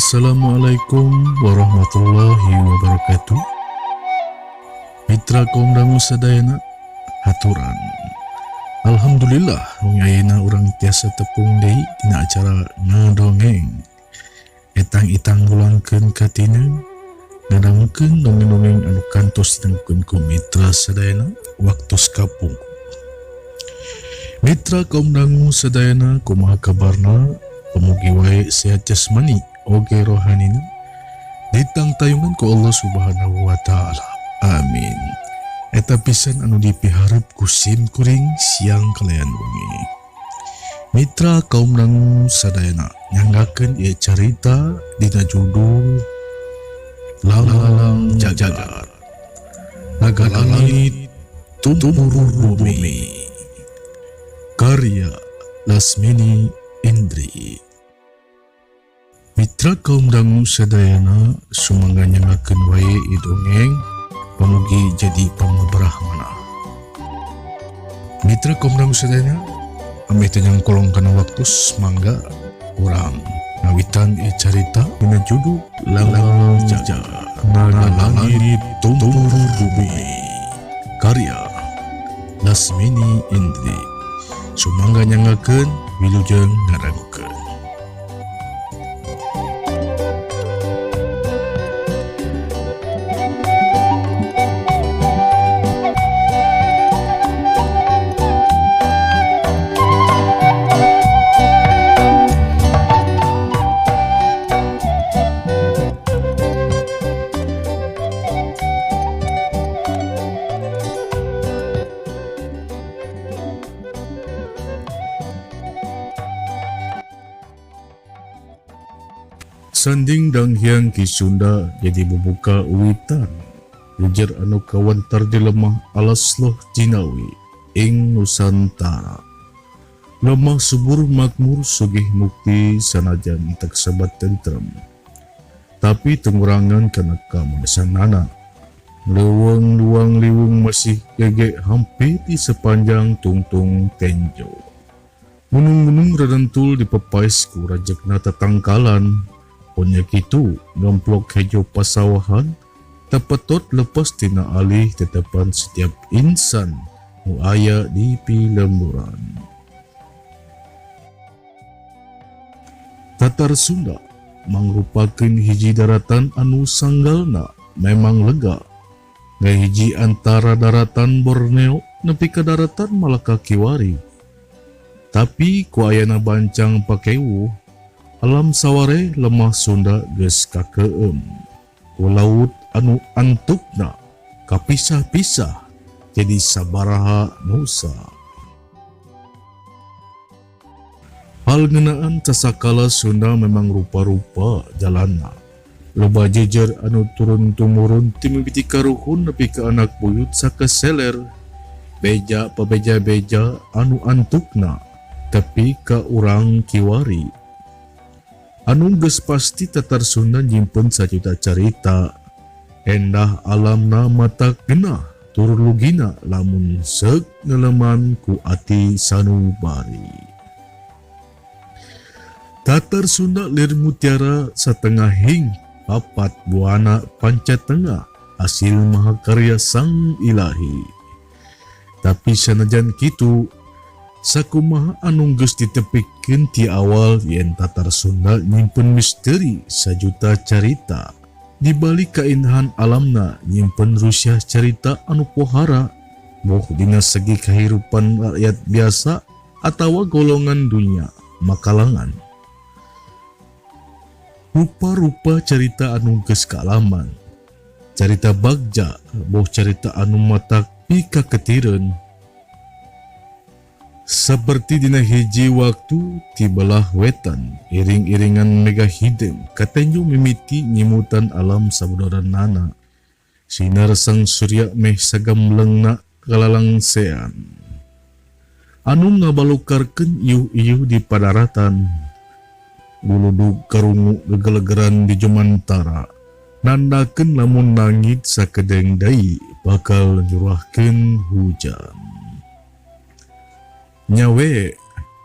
Assalamualaikum warahmatullahi wabarakatuh. Mitra kaum dangu sadayana, haturan. Alhamdulillah wengi ayeuna urang tiasa tepung deui dina acara ngadongeng. Etang-itang ngulangkeun katina, ngadangukeun dongeng-dongeng anu kantos didangukeun ku mitra sadayana waktos kapungkur. Mitra kaum dangu sadayana, kumaha kabarna? Pamugi wae sehat jasmani oge rohanina ditangtayungan ku Allah Subhanahu wa taala. Amin. Eta pisan anu dipiharep ku sim kuring siang kalayan wengi. Mitra kaum dangu sadayana, nyanggakeun ieu carita dina judul Langlang Jagat Naga Langit Tumpur Bumi, karya Lasmini Indri. Mitra kaum dangu sadayana, sumangga nyanggakeun wae ieu dongeng, pamugi jadi pamaberah manah. Mitra kaum dangu sadayana, ameh teu nyangkolong kana waktu, mangga urang ngawitan ieu carita dina judul Langlang Jagat Naga Langit Tumpur Bumi, karya Lasmini Indri. Sumangga nyanggakeun, wilujeng ngadangukeun. Sanding Danghyang Ki Sunda jadi bubuka uwitan jejer anu kawentar di lemah alas loh jinawi ing Nusantara. Lemah subur makmur sugih mukti sanajan teu kasebat tentrem. Tapi tengurangan kana kamanesanana. Leuweung luang liwung masih gege hampir di sepanjang tungtung tenjo. Gunung-gunung radentul dipepais ku rajekna tatangkalan. Punya kitu ngemplok hejo pasawahan tepetot lepas tina alih tetepan setiap insan nu aya di pilemburan. Tatar Sunda mangrupakeun hiji daratan anu sanggalna memang lega. Ngahiji antara daratan Borneo nepi ka daratan Malaka kiwari. Tapi ku ayana bancang pakewu, alam saware lemah Sunda geus kakeum ku laut anu antukna kapisah-pisah jadi sabaraha nusa. Hal ngeunaan sasakala Sunda memang rupa-rupa jalana. Loba jejer anu turun tumurun ti mimiti karuhun nepi ka anak buyut sakeseler. Beja pabeja-beja anu antukna tepi ka urang kiwari. Anu geus pasti Tatar Sunda nyimpen sajuta carita. Endah alamna mata genah tur lugina lamun seuk ngeleman ku ati sanubari. Tatar Sunda lir mutiara satengahing papat buana panca tengah hasil mahakarya sang ilahi. Tapi sanajan kitu, sakumaha anu geus ditepikeun ti awal yen Tatar Sunda nyimpen misteri sajuta carita. Di balik kaindahan alamna nyimpen rusiah carita anu pohara, boh dina segi kahirupan rakyat biasa atawa golongan dunya makalangan. Rupa-rupa carita anu geus kaalaman. Carita bagja boh carita anu matak pikaketireun. Saperti dina hiji waktu ti belah wetan, iring-iringan mega hideung katenjo mimiti nyimutan alam sabudaranana. Sinar sang surya meh sagamlengna kalalangsean. Anu ngabalukarkeun iuh-iuh di padaratan. Guludug karungu gegelegeran di jumantara, nandakeun lamun langit sakedeung deui bakal nyurahkeun hujan. Nyawe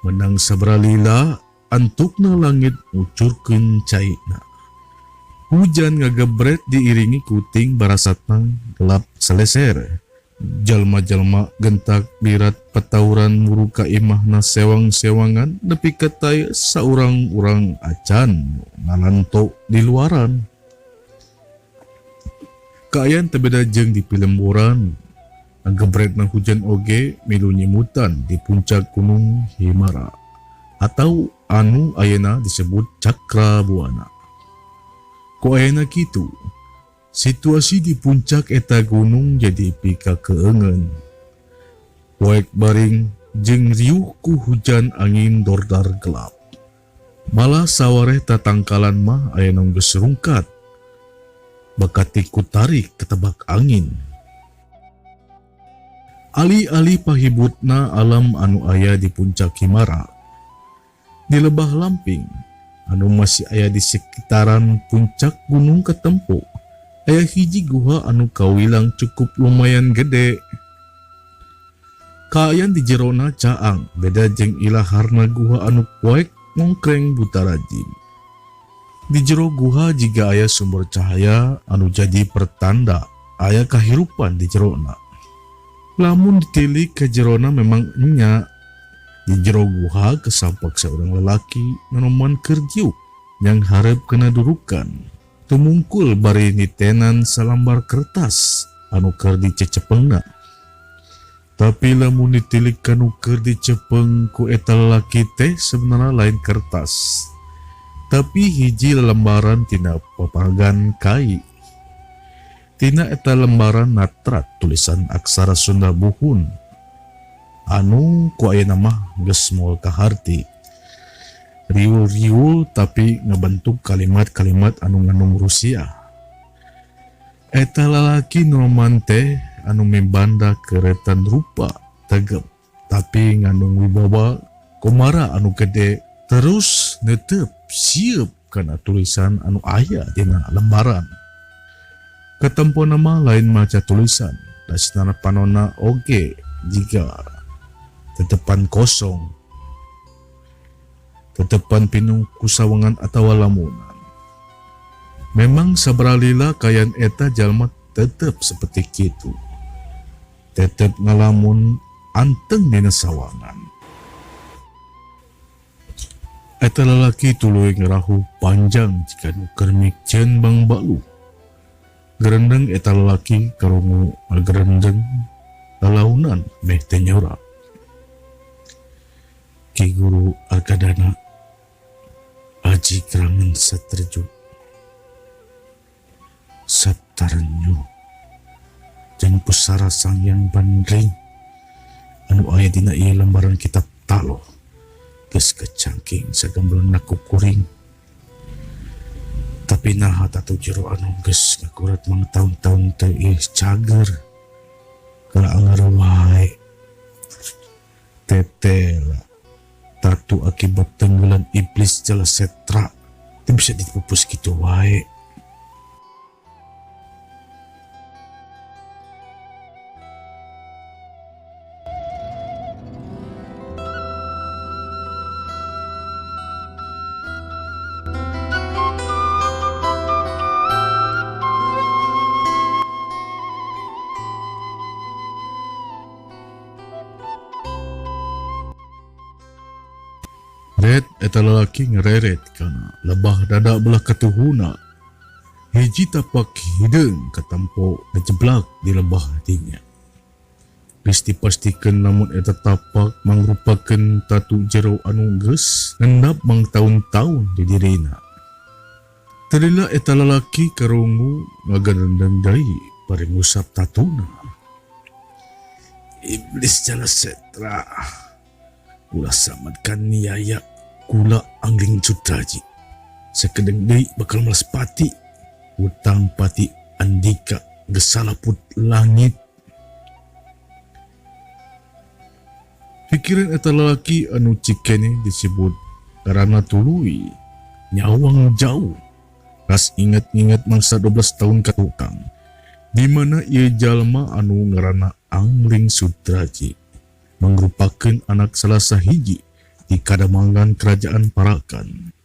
menang sabralila antukna langit ngucurkeun caina. Hujan ngagebret diiringi kuting barasatna gelap seleser. Jalma-jalma gentak birat petauran muru ka imahna sewang-sewangan nepi ka taya saurang-urang acan ngalanto di luaran. Kaayaan teu beda jeung di pilemburan. Ngagebretna hujan oge milu nyimutan di puncak Gunung Himara atau anu ayeuna disebut Cakrabuana. Ku ayeuna kitu, situasi di puncak eta gunung jadi pikakeungeun. Poek baring jeung riuh ku hujan angin dordar gelap. Malah sawareh tatangkalan mah aya nu geus rungkat. Bakati ku tarik ketebak angin. Alih-alih pahibutna alam anu aya di puncak Himara. Di lebah lamping anu masih aya di sekitaran puncak gunung Ketempo, aya hiji guha anu kawilang cukup lumayan gede. Kaayaan di jerona caang beda jeung ilaharna guha anu poek ngongkreng buta rajin. Di jero guha jiga aya sumber cahaya anu jadi pertanda aya kahirupan di jerona. Lamun ditilik ke jerona memang enya. Di jero guha kesampak seorang lelaki nonoman kerjiuk yang harap kena durukan. Tumungkul bari nitenan salambar kertas anu keur dicecepengna. Tapi lamun ditilik kanu keur dicepeng ku eta lalaki teh sebenarnya lain kertas. Tapi hiji lembaran tina papagan kai. Tina eta lembaran natrat tulisan aksara Sunda buhun. Anu ku ayeuna mah geus moal kaharti. Riul-riul tapi ngabentuk kalimat-kalimat anu ngandung Rusia. Eta lalaki noman teh anu mibanda keretan rupa tegep tapi ngandung wibawa komara anu gede terus netep sieup kana tulisan anu aya dina lembaran. Katempo nama lain maca tulisan, dasna panona oge jiga tetepan kosong, tetepan pinung kusawangan atawa lamunan. Memang sabaralila kayan eta jalma tetep seperti kitu, tetep ngalamun anteng dina sawangan. Eta lalaki tuluy ngerahu panjang jika nu keur miceun bangbaluh. Gerendeng eta lalaki karungu ngagerendeng lalaunan meh teh nyora. Ki Guru Argadana Aji Kerangan Saterju Saptarenyu jeung pusara Sang Hyang Bandring anu aya dina ieu lembaran kitab taloh geus kecangking sagambrengna ku kuring. Tapi naha tatu jero anu geus ngakurat mangtaun-taun teh ieu cager kala anger wae. Tetela tatu akibat tenggelan iblis jala setra teu bisa dipupus kitu wae. Red eta lalaki ngereret kana lebah dada belah katuhuna. Hiji tapak hideung katempo ngejeblak di lebah dinya. Geus dipastikeun lamun eta tapak mangrupakeun tatu jero anu geus ngendap mangtaun-taun di dirina. Teu eta lalaki karungu ngagarendeng deui bari ngusap tatuna. Iblis jala setra. Ulah samadkan niaya kula Angling Sutraji. Sakedeng deui bakal melas pati. Utang pati andika geus salaput langit. Pikiran eta lalaki anu cikene disebut karana tuluy nyawang jauh. Ras inget-inget mangsa 12 tahun ka tukang. Di mana ieu jalma anu ngaranna Angling Sutraji mangrupakeun anak salah sahiji di Kademangan Kerajaan Parakan.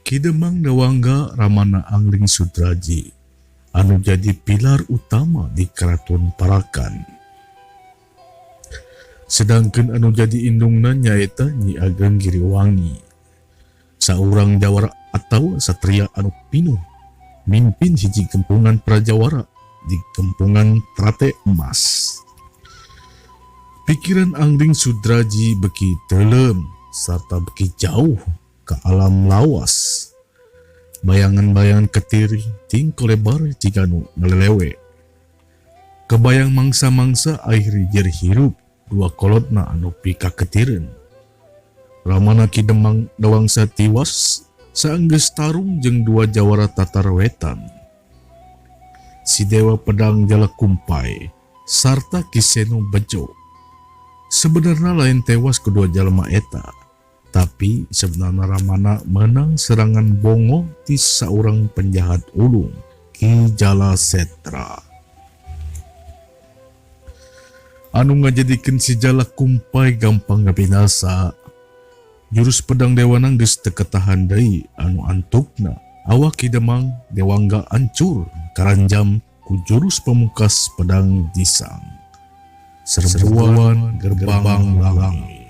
Ki Demang Dewangga ramana Angling Sudraji anu jadi pilar utama di Keraton Parakan. Sedangkan anu jadi indungna nyaeta Nyi Ageng Giriwangi, saurang jawara atau satria anu pinuh mimpin hiji gempungan prajawara di gempungan Trate Emas. Pikiran Angling Sudraji beki teuleum sarta beki jauh ke alam lawas. Bayangan-bayangan ketir tingkolebar jiga nu ngalelewe. Kebayang mangsa-mangsa akhir jer hirup dua kolotna anu pikaketireun. Ramana Ki Demang Dewangsa tiwas saenggeus tarung jeung dua jawara Tatar Wetan. Si Dewa Pedang Jala Kumpai sarta Ki Seno Bejo. Sebenarnya lain tewas kedua jalma eta, tapi sebenarnya Ramana menang serangan bongo ti saurang penjahat ulung, Ki Jala Setra. Anu ngajadikeun si Jala Kumpai gampang ngabinasa. Jurus pedang dewana geus teu ketahan deui anu antukna awak Ki Demang Dewangga ancur karanjam ku jurus pamungkas pedang Jisang. Serbuan gerbang langit.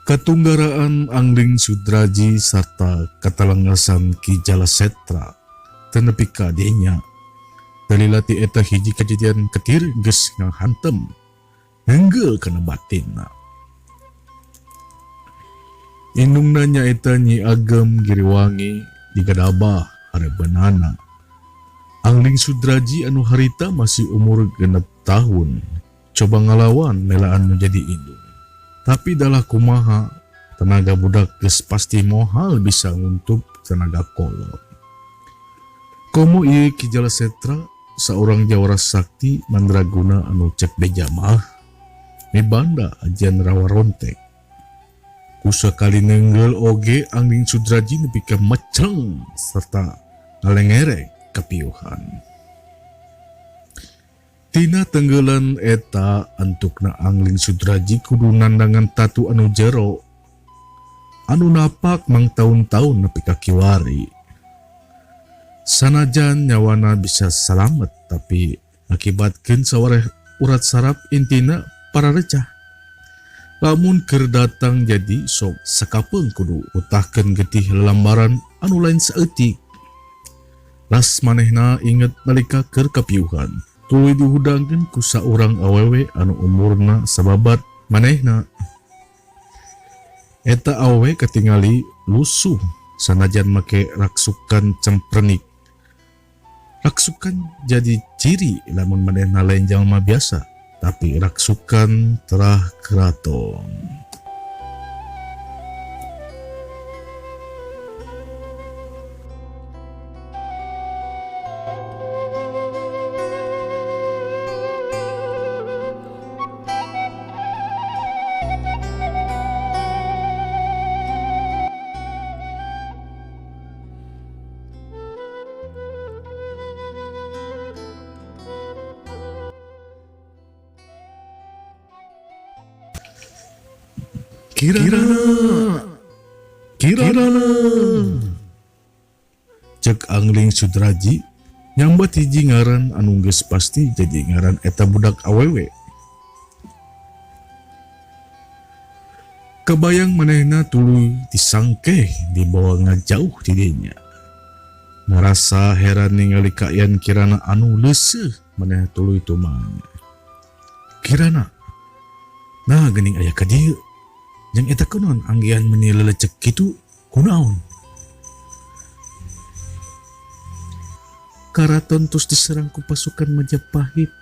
Katunggaraan Angling Sudraji sarta katalengasan Ki Jala Setra teu nepi ka dinya. Dalila ti eta hiji kajadian ketir geus ngahantem nenggel kana batinna. Indungna nyaeta Nyi Ageng Giriwangi digadabah harebeunana. Angling Sudraji anu harita masih umur 6 tahun coba ngalawan melaan nu jadi indung. Tapi dalah kumaha tenaga budak geus pasti mohal bisa nguntup tenaga kolot. Komo ieu Ki Jala Setra saurang jawara sakti mandraguna anu cek beja mah mibanda ajian rawa rontek. Kusakali nenggel oge Angling Sudraji nepi ka mecreng serta ngalengerek kapiuhan. Tina tenggelan eta antukna Angling Sudraji kudu nandangan tatu anu jero anu napak mang taun-taun nepi ka kiwari. Sanajan nyawana bisa salamet tapi akibatkeun sawareh urat saraf intina pararecah. Lamun keur datang jadi sok sakapeung kudu utahkeun getih lelambaran anu lain saeutik. Ras manehna inget nalika keur kapiuhan tuluy dihudangkeun ku saurang awewe anu umurna sababat manehna. Eta awewe katingali lusuh sanajan make raksukan cemprenik. Raksukan jadi ciri lamun manehna lain jalma biasa, tapi raksukan terah keraton. Kirana, Kirana. Cek Angling Sudraji nyambat hiji ngaran anu geus pasti jadi ngaran eta budak awewe. Kebayang manehna tuluy disangkeh dibawa ngajauh ti dinya. Ngarasa heran ningali kaayaan Kirana anu leuseuh manehna tuluy tumanya. Kirana, nah geuning aya ka dieu. Jeung eta kunaon anggihan meuni lelecek kitu kunaon? Karaton tos diserang ku pasukan Majapahit.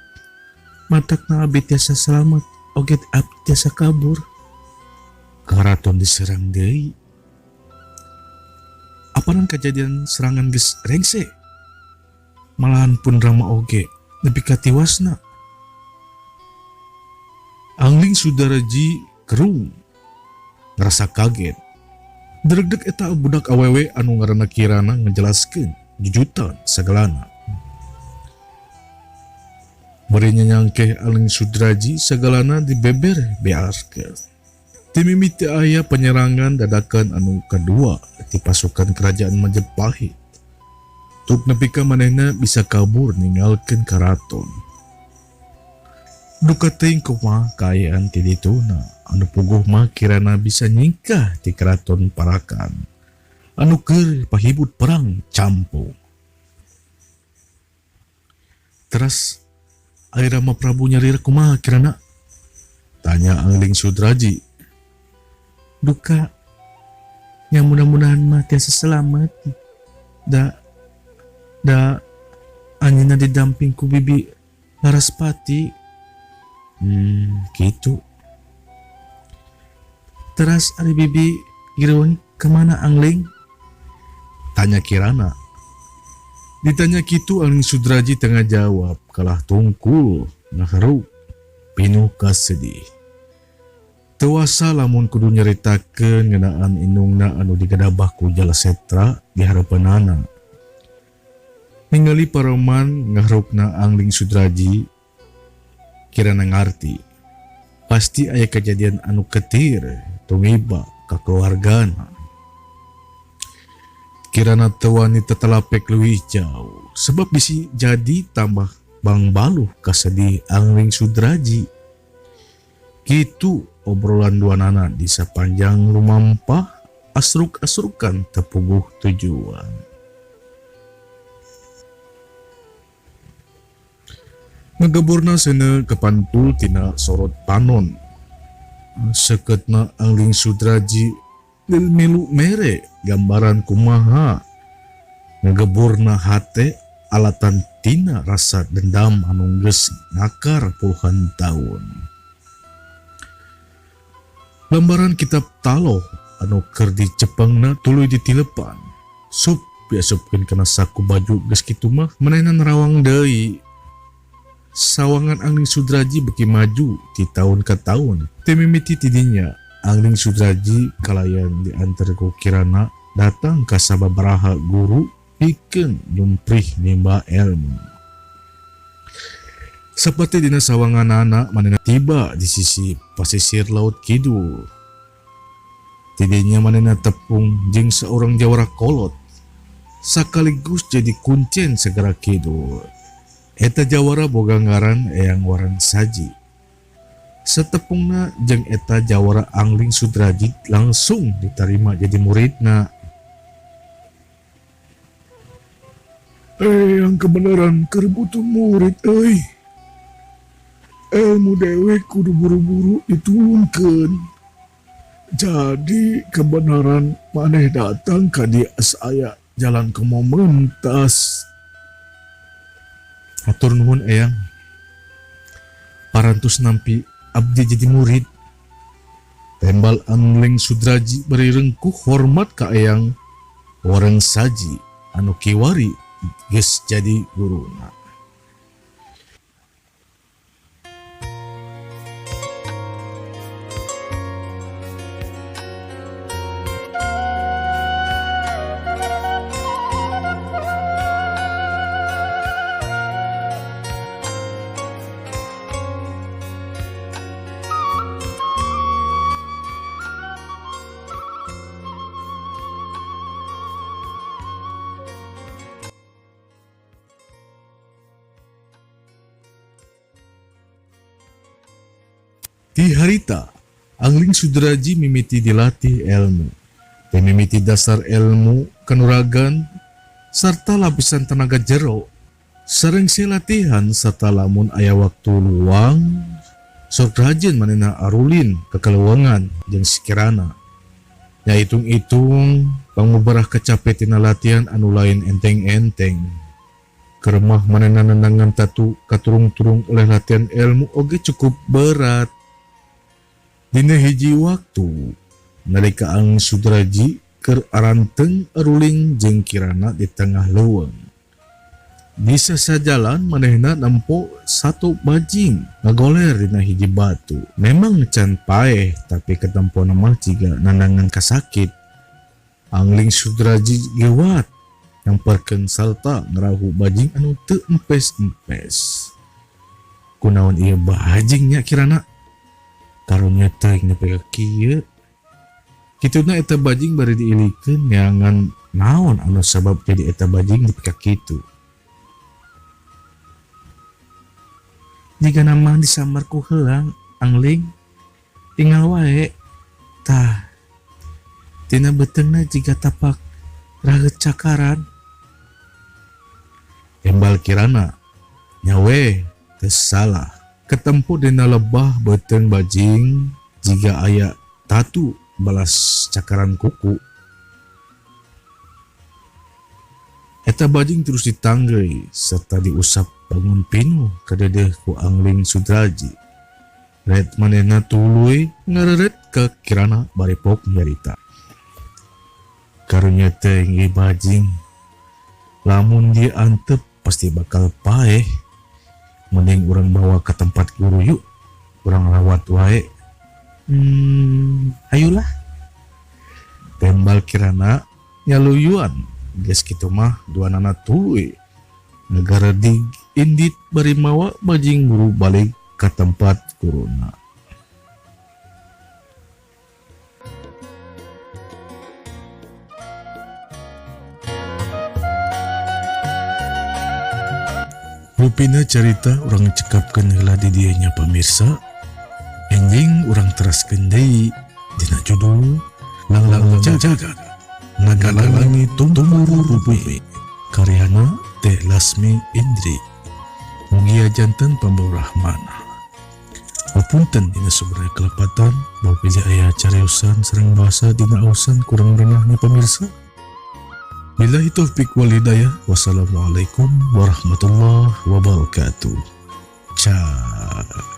Matakna abi tiasa salamet, oge abdi tiasa kabur. Karaton diserang deui. Apanan kejadian serangan geus rengse? Malahan pun Rama oge nepi ka tiwasna. Angling Sudraji kerung ngerasa kaget. Dregdeg eta budak awewe anu ngaranna Kirana ngejelaskeun jujutan sagalana. Bari nyanyangkeh Angling Sudraji sagalana dibeber beaskeun. Ti mimiti aya panyerangan dadakan anu kadua ti pasukan Kerajaan Majapahit. Tuk nepi ka manehna bisa kabur ninggalkeun karaton. Duka teuing kumaha kaayaan ti dituna anu puguh mah kirana bisa nyingkah ti Karaton Parakan anu keur pahibut perang campung. Teras ari Rama Prabu nyalira kumaha kirana? Tanya Angling Sudraji. Duka nya mudah-mudahan mah tiasa selamat. Da da anjeunna didamping ku Bibi Laraspati. Kitu. Teras ari Bibi Giriwangi kemana Angling? Tanya Kirana. Ditanya kitu Angling Sudraji tengah jawab kalah tungkul ngahareup pinuh kasedih. Teu wasa lamun kudu nyaritakeun ngeunaan indungna anu digadabah ku Jalasetra di hareupeunana. Ningali paroman ngahareupna Angling Sudraji Kirana ngarti. Pasti aya kajadian anu ketir tumiba ka keluargana. Kirana teu wani tetelapek leuwih jauh sebab bisi jadi tambah bangbaluh kasedih Angling Sudraji. Kitu obrolan duanana di sapanjang lumampah asruk-asrukan teu puguh tujuan. Ngageburna seuneu kapantul tina sorot panon. Sekeutna Angling Sudraji milu mere gambaran kumaha ngageburna hate alatan tina rasa dendam anu geus ngakar puluhan taun. Lembaran kitab taloh anu keur dicepengna tuluy ditilepan. Sup diasupkeun kana saku baju geus kitu mah manehna nerawang deui. Sawangan Angling Sudraji beuki maju ti taun ka taun. Teu mimiti ti dinya, Angling Sudraji kalayan dianter ku Kirana datang ka sababaraha guru pikeun nyumprih nimba elmu. Saperti dina sawanganana manehna tiba di sisi pasisir Laut Kidul. Ti dinya manehna tepung jeung saurang jawara kolot sakaligus jadi kuncen Segara Kidul. Eta jawara boga ngaran Eyang Warang Saji. Satepungna jeung eta jawara Angling Sudraji langsung ditarima jadi muridna. Eyang kebenaran keur butuh murid euy. Ilmu dewek kudu buru-buru diturunkeun. Jadi kebenaran maneh datang ka dieu asa aya jalan komo mentas. Hatur nuhun Eyang. Parantos nampi abdi jadi murid. Tembal Angling Sudraji bari rengkuh hormat ka Eyang Warang Saji anu kiwari geus jadi guruna. Ti harita, Angling Sudraji mimiti dilatih elmu. Ti mimiti dasar elmu kanuragan sarta lapisan tenaga jero. Sareng si latihan serta lamun aya waktu luang, sok rajin manehna arulin kekeleuweungan jeung sikirana. Nya hitung-hitung pangmubarah kacape tina latihan anu lain enteng-enteng. Keremah manehna nenangan tatu katurung-turung oleh latihan ilmu oge cukup berat. Dina hiji waktu nalika Ang Sudraji keur aranteng aruling jeung Kirana di tengah leuweung. Di sasajalan manehna nempo satu bajing ngagoler dina hiji batu. Memang can paeh tapi ketempona mah jiga nandangan kasakit. Angling Sudraji gewat nyamperkeun salta ngerahu bajing anu teu empes-empes. Kunaon ieu bajing nya Kirana? Karunya teuing nepi ka kieu. Kituna eta bajing bari diilikeun neangan naon anu sabab jadi eta bajing nepi ka kitu. Jigana mah disambar ku heulang angling tinggal wae tah tina beuteungna jiga tapak raheut cakaran. Embal kirana nya we teu salah ketempo dina lebah beuteung bajing jiga aya tatu balas cakaran kuku. Eta bajing terus ditanggeuy serta diusap bangun pinuh kadedeh ku Angling Sudraji. Ret manehna tuluy ngareret ka Kirana bari pok nyarita. Karunya teh ieu bajing lamun diantep pasti bakal paeh. Mending urang bawa ke tempat guru yuk, urang rawat wae. Ayolah. Tembal Kirana nyaluyuan. Geus kitu mah duanana tuluy ngagaredig indit bari mawa bajing guru balik ka tempat guruna. Rupina carita urang cekapkeun heula di dieu nya pamirsa. Enjing urang teraskeun deui dina judul Langlang Jagat Naga Langit Tumbuh Bumi karyana Teh Lasmi Indri. Mugia janten pambaurahmana. Punten dina sumber kelepatan bau pilih aya cariosan sareng bahasa dina ausan kurang rengahnya pemirsa. Billahi taufik wal hidayah. Wassalamualaikum warahmatullahi wabarakatuh. Ciao.